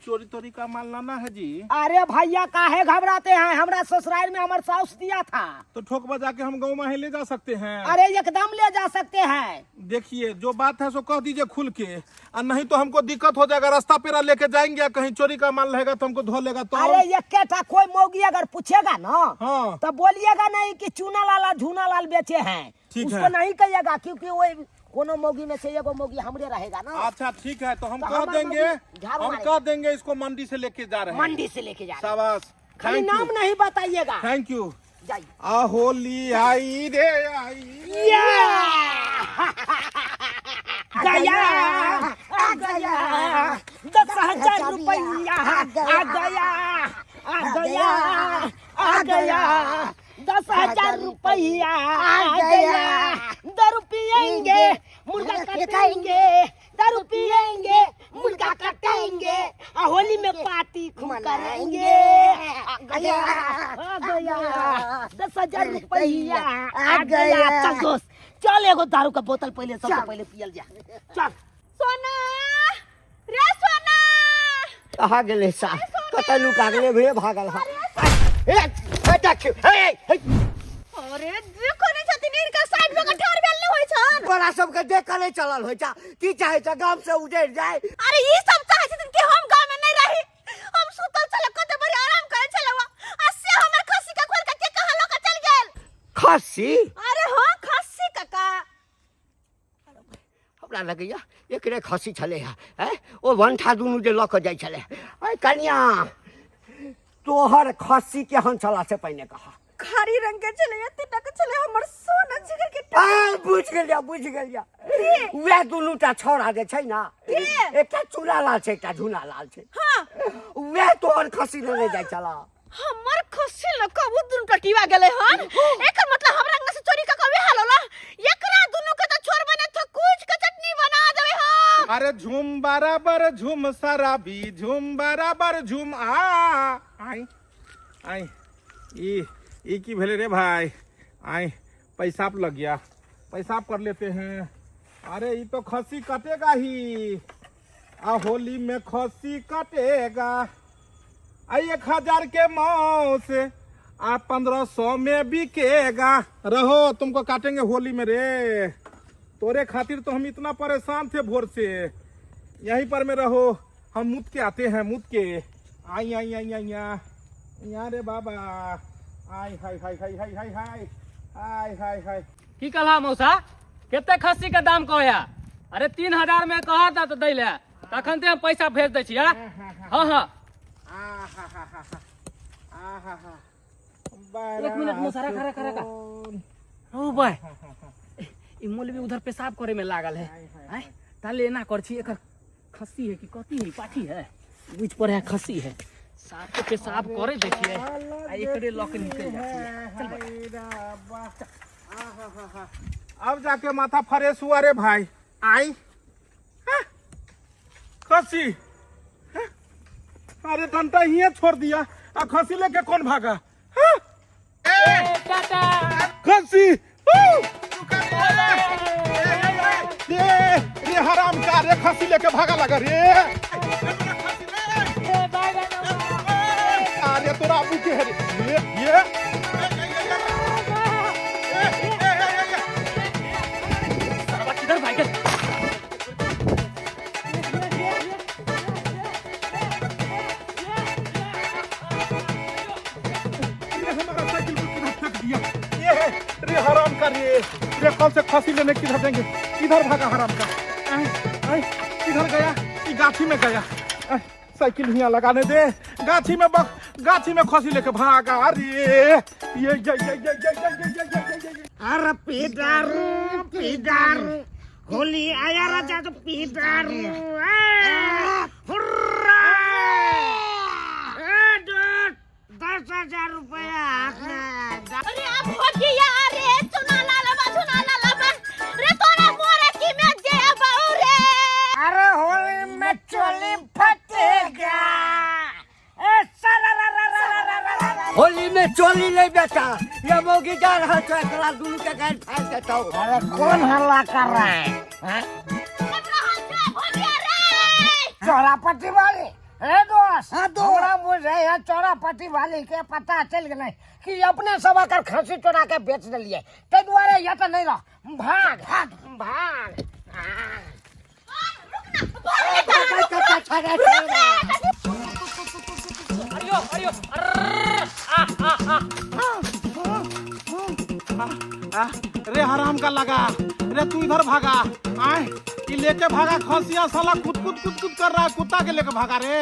चोरी तोरी का माल लाना है जी। अरे भैया काहे घबराते हैं, हमरा ससुराल में हमार साउस दिया था। तो ठोक बजा के हम गाँव में ही ले जा सकते हैं? अरे एकदम ले जा सकते हैं। देखिए जो बात है सो कह दीजिए खुल के, और नहीं तो हमको दिक्कत हो जाएगा। रास्ता पेरा लेके जाएंगे, कहीं चोरी का माल रहेगा तो हमको धो लेगा तो। अरे एक कोई मौगी अगर पूछेगा ना, हाँ, तो बोलिएगा नहीं कि चूना लाल और झूना लाल बेचे हैं। ठीक उसको है। नहीं कहिएगा, क्योंकि वो कोनो मौगी में से एगो मौगी हमरे रहेगा ना। अच्छा ठीक है, तो हम तो कह हमार देंगे, मौगी झाड़ू हम मारेगा। कह देंगे इसको मंडी से लेके जा रहे हैं। मंडी से लेके जा रहे हैं। शाबाश। खाली thank नाम you, नहीं बताइएगा। Thank you. जाइए। आ होली आई रे आई। गया आ गया 10,000 रुपया, आ गया आ गया आ गया 10,000 रुपया आ गया। दारू पियेंगे मुर्गा काटेंगे, दारू पियेंगे मुर्गा काटेंगे, आ होली में पार्टी खूब करेंगे। आ गया आ गया 10,000 रुपया आ गया। चल दोस्त चल, एगो दारू का बोतल पहले सबसे पहले पियल जा, चल। सोना रे सोना, कहाँ गेलै सा? कतऽ लुका गेलै भे? भागल हा। ए, ए, देखियौ, हे, हे, अरे देखो नहीं छथिन, इनका साइड में ठार भेल नहीं होय छन। तोरा सबके देख कऽ नहि चलल होइ छ। की चाहै छ, गाम से उजड़ि जाय? अरे ई सब चाहै छथिन कि हम गांव में नहीं रही। हम सुतल छल, कते बड़ी आराम करे छल आ से हमर खस्सी के खोल के के कहाँ लऽ के चल गेल। खस्सी? अरे हाँ खस्सी काका। हमरा लगैया एकरे खस्सी छलै हँ। आँय, ओ वंठा दुनू जे लऽ कऽ जाइ छलै। अय कनिया, तोहर खस्सी केहन छला से पहिने कह। खारी रंग के छलै एते के छलै हमर सोना जिगर के आ बुझि गेलिया बुझि गेलिया वएह दुनू टा छौड़ा जे छै ने, एकटा चूड़ा लाल छै, एकटा झूना लाल छै। हाँ। वएह तोहर खस्सी लेने जाइ छला। हमर खस्सी ल कबू दुनू टटीवा गेलै हन। एकर मतलब हमरा अंगना से चोरी क कबे हाल होला। एकरा दुनू के त छोड़ बने तो कुछ के चटनी बना देबै हम। अरे झूम बराबर झूम शराबी, झूम बराबर झूम। आ आई आई ई ई की भेले रे भाई? आई पैसा लग गया, पैसा कर लेते हैं। अरे ई तो खस्सी कटेगा ही, आ होली में खस्सी कटेगा। आ 1000 के मांस आ 1500 में बिकेगा। रहो तुमको काटेंगे होली में रे, तोरे खातिर तो हम इतना परेशान थे भोर से। यहीं पर में रहो, हम मुत के आते हैं, मुत के। आई आई आई आई यहाँ रे बाबा, आई हाय हाय हाय हाय हाय हाय हाय हाय हाय। की कहला मौसा, कते खस्सी के दाम कहया? अरे 3000 में कहा था तो दै ले, तखन ते हम पैसा भेज दै छियै। हाँ हाँ। एक मिनट मौसा, रखा रखा रखा। ओ भाई, ई मौलवी उधर पेशाब करे में लागल है। आय ताले एना कर छी, एकर खस्सी है कि कथी है, पाठी है, बुझ पर है खस्सी है। साफ के पेशाब करे देखिए आ एकरे लक निकल जाती है। चल बा। अब जाके माथा फ्रेश हुआ रे भाई। आई हाँ? खस्सी, हाँ? अरे डंटा ही छोड़ दिया, आ खस्सी लेके कौन भागा? हाँ? खस्सी रे रे हराम का रे, खस्सी लेके भागा लगा रे। अरे तोरा अबू के है रे ये किधर भाग गए? रे हमारा साइकिल को किधर फेंक दिया ये है रे हराम का रे। रे कल से खस्सी लेने किधर देंगे? किधर भागा हराम का? आय, आय, किधर गया? ई गाछी में गया। आय, साइकिल हियां लगाने दे। गाछी में बक, गाछी में खस्सी लेके भागा। अरे ये ये ये ये ये ये ये ये ये ये ये। अरे पीदारू पीदारू, होली आया राजा तो पीदारू। हुर्रा! ए दोस्त, 10,000 रुपया हाथ में। अरे अब हो गया रे चुना लाल बा, चुना लाल बा रे, तोरा मोरे की में जे बाऊ रे। अरे होली में चोली फटेगा। ए सारा रा रा रा रा रा रा रा। होली में चोली ले बेटा, ये मौगी जा रहा है एकरा दुनू के गाड़ फाड़ देतौ। अरे कौन हल्ला कर रहा है? हाँ? चौरापट्टी वाले ए दोस्त, हमरा बुझे है चौरापट्टी वाले के पता चल गेलै कि अपने सब एकर खस्सी चोरा के बेच देलियै, ताहि दुआरे यह तऽ नहीं रह, भाग भाग भाग। अरियो अरियो अर्र, आ आ आ। आ, रे हराम का लगा रे, तू इधर भागा। आए ये लेके भागा खसिया साला, कुद कुद कुद कुद कर रहा है, कुत्ता के लेके भागा रे।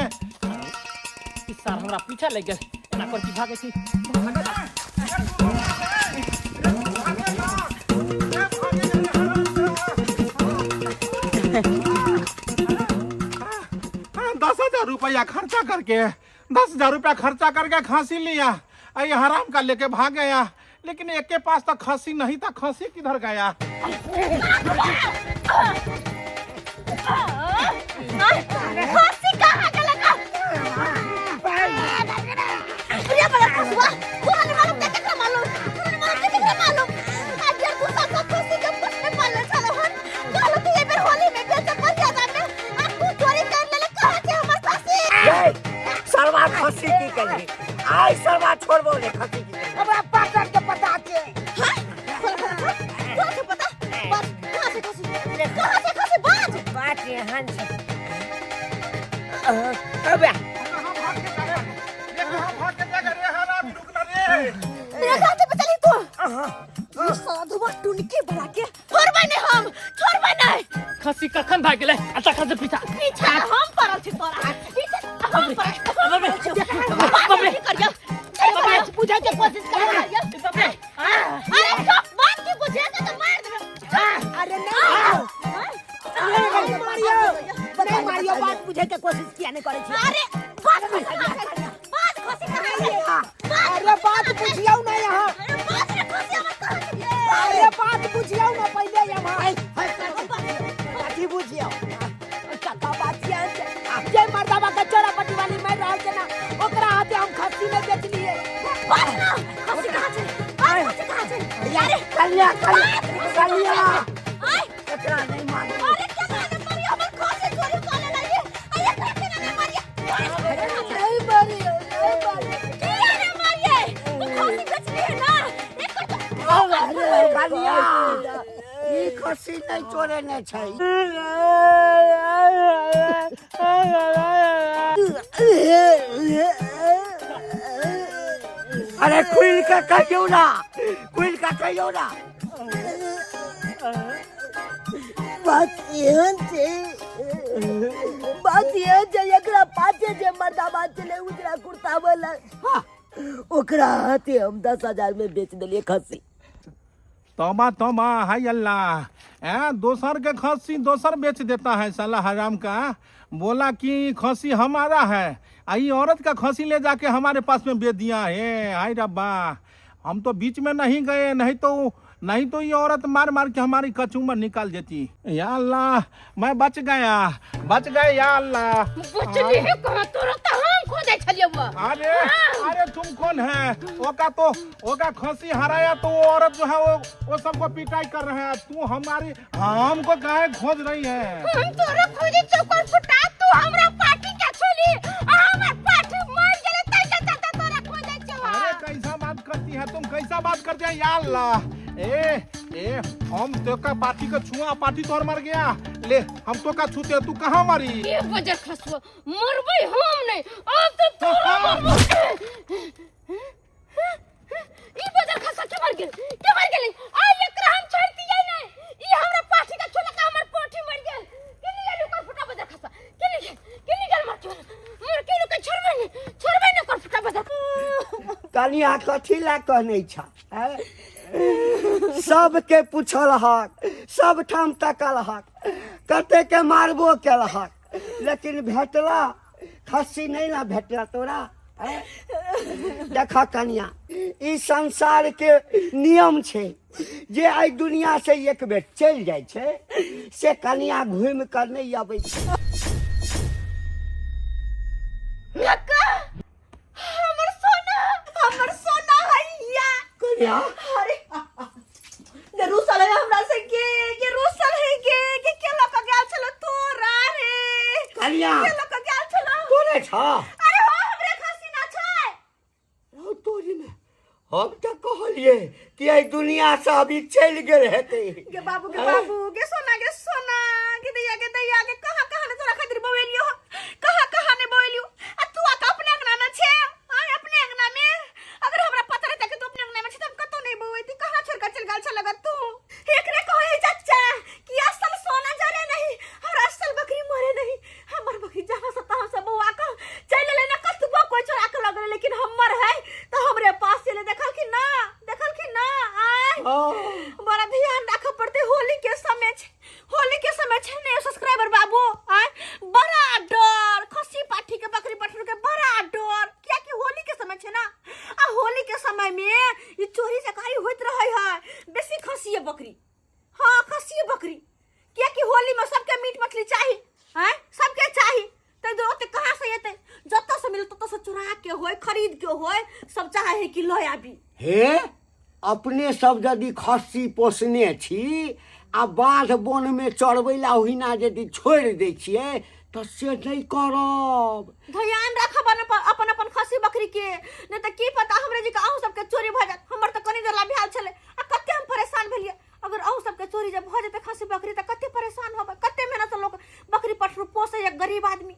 ई सार हमरा पीछा लग गेल, एना कर की भागे छी। हाँ, 10,000 रुपया खर्चा करके, 10,000 रुपया खर्चा करके खांसी लिया, आ ये हराम का लेके भाग गया। लेकिन एक के पास तो खांसी नहीं था, खांसी किधर गया? खस्सी कहाँ गेलै का? रे बड़ा खसुआ, तोरा नहीं मालूम ते केकरा मालूम, तोरा नहीं मालूम ते केकरा मालूम। आ डेढ़ दू साल से खस्सी के पट्टे पालने छलौ हन। कहलौ कि एहि बेर होली में बेचब बढ़िया दाम में, आ तू चोरी कर लेले, कहाँ छै हमर खस्सी? ए, सरवा खस्सी की कही? आइ सरवा छोड़बो ने खस्सी की कही। हमरा पाटन के पता छै। हाँ? तोरा के पता? बाज, कहाँ छै खस्सी? कहाँ छै खस्सी? बाज! बात एहन छै। अबे कहाँ भाग के जाएगा? रे कहाँ भाग के जाएगा रे हरामी, रुक ना रे। मेरा साथे पे चली तू। ये साधुआ टुनके बना के छोड़बै नहीं हम, छोड़बै नहीं। खस्सी कखन भाग गेलै? आ तखन से पीछा पीछा हम पड़ल छी तोरा, पीछा हम पड़ल। बाप रे, बाप रे, की करियो? बाप रे। बुझै के कोशिश करियो। कलिया कलिया कलिया आय एकरा नहीं मारी अरे केना ने मारी हमर खसी चोरी कऽ लेला ये आ एकरा केना ने मारिए नहीं मारी नहीं मारी किया ने मारिए तू खसी बेचली है ना एकर तो अरे कलिया ई खस्सी नहीं चोरेने छै अरे खुल के कहियौ ना खुल के कहियौ ना बात एहन छै बात एहन छै एकरा पाछे जे मर्दाबाद छलै उजरा कुर्ता वाला हाँ ओकरा हाथे हम 10,000 में बेच देलियै खस्सी तौबा तौबा हाय अल्लाह ए दोसर के खस्सी दोसर बेच देता है साला हराम का बोला कि खस्सी हमारा है आ ये औरत का खस्सी ले जाके हमारे पास में बेच दिया है हाय रब्बा हम तो बीच में नहीं गए नहीं तो ये औरत मार मार के हमारी कचूमर निकाल देती या अल्लाह मैं बच गया बच गए या अल्लाह बचली है कहाँ तोरा तो हम खोजै छलियौ अरे अरे तुम कौन है ओका तो ओका खसी हराया तो वो औरत जो है वो सबको पिटाई कर रहे हैं तू हमारी हमको काहे खोज रही है हम तोरा खोजे चौकर फुटा तू हमरा पार्टी के छली आ हमर पार्टी मर गेलै तै के चलते तोरा खोजै छौ अरे कैसा बात करती है तुम कैसा बात करती है या अल्लाह ए ए हम तो का पार्टी को छुआ पार्टी तोर मर गया ले हम तो का छूते तू कहाँ मरी के बजर खसुआ मरबै हम नहीं अब तो तोरा मरबो ई बजर खसुआ के मर गेल के मर गेल आ एकरा हम छोड़ दियै नहीं ई हमरा पाठी के छोला का हमर पोठी मर गेल के निकल ओकर फुटा बजर खसुआ के निकल के निकल मर के मर के लोग छोड़बै नहीं छोड़बै नहीं ओकर फुटा बजर कनिया कथी लए कहने छ आँय? सबके पूछल हक सब ठाम तकल हक कते के मारबो केल हक लेकिन भेटला खस्सी नहीं ना भेटला तोरा आँय? देख कनिया ई संसार के नियम छै जे एहि दुनिया से एक बेर चलि जाइ छै से कनिया घुमि कऽ नहि अबै छै काका हमर सोना हमर सोना हैया कनिया अरे ने रूसल है हमरा से के के रूसल है के के के लक गेल छलो तोरा रे कनिया के लक गेल छलो तोरे छ अरे हो हमरे खसी ना छै रौ तोरी में हम तऽ कहलिए कि एहि दुनिया से अभी चलि गेल हेतै गे बाबू गे बाबू गे सोना गे सोना गे दैया गे दैया गे कहाँ कहाँ ने तोरा खातिर बवेलियो कहाँ कहाँ ने बवेलियो आ तू आके अपने अंगना में छे आय अपने अंगना में अगर हमरा पता रहता कि तू अपने अंगना में छे त हम कतौ नहीं बवेती कहाँ छोड़ के चल गेल छल लगत तू एकरे कहे चाचा कि असल सोना जरे नहीं और असल बकरी मरे नहीं हमर बकरी जहाँ से तहाँ से बौआ के चल ले ना कतबो कोई चोरा के लग लेकिन हमर है तो हमरे पास चले देखल कि ना देखल कि ना आय बड़ा ध्यान रखे पड़ते होली के समय छे होली के समय छे ने सब्सक्राइबर बाबू आय बड़ा डर खसी पाठी के बकरी पठरू के बड़ा डर किया कि होली के समय छे ना आ होली के समय में ई चोरी चकारी होइत रहे है बेसी खसी बकरी हाँ खसी बकरी कियाकि होली में सबके मीट मछली चाही हैं सबके चाही तै दुआरे ओते कहाँ से एतै जतऽ से मिलत ततऽ से चुरा के होय खरीद के होय सब चाहे है कि लऽ आबी हे अपने सब यदि खस्सी पोसने छी आ बाध बोनमे चरबै ला ओहिना यदि छोड़ि दै छियै तऽ से नहि करब ध्यान राखब अपन अपन अपन खस्सी बकरी के नहीं तऽ की पता हमरे जी के अहूँ सबके चोरी भऽ जायत हमर तऽ कनी देर ला भेल छलै आ कते हम परेशान भेलियै अगर अहूँ सबके चोरी जब भऽ जेतै खस्सी बकरी तऽ कते परेशान होबै कते मेहनत से लोक बकरी पठरू पोसैया गरीब आदमी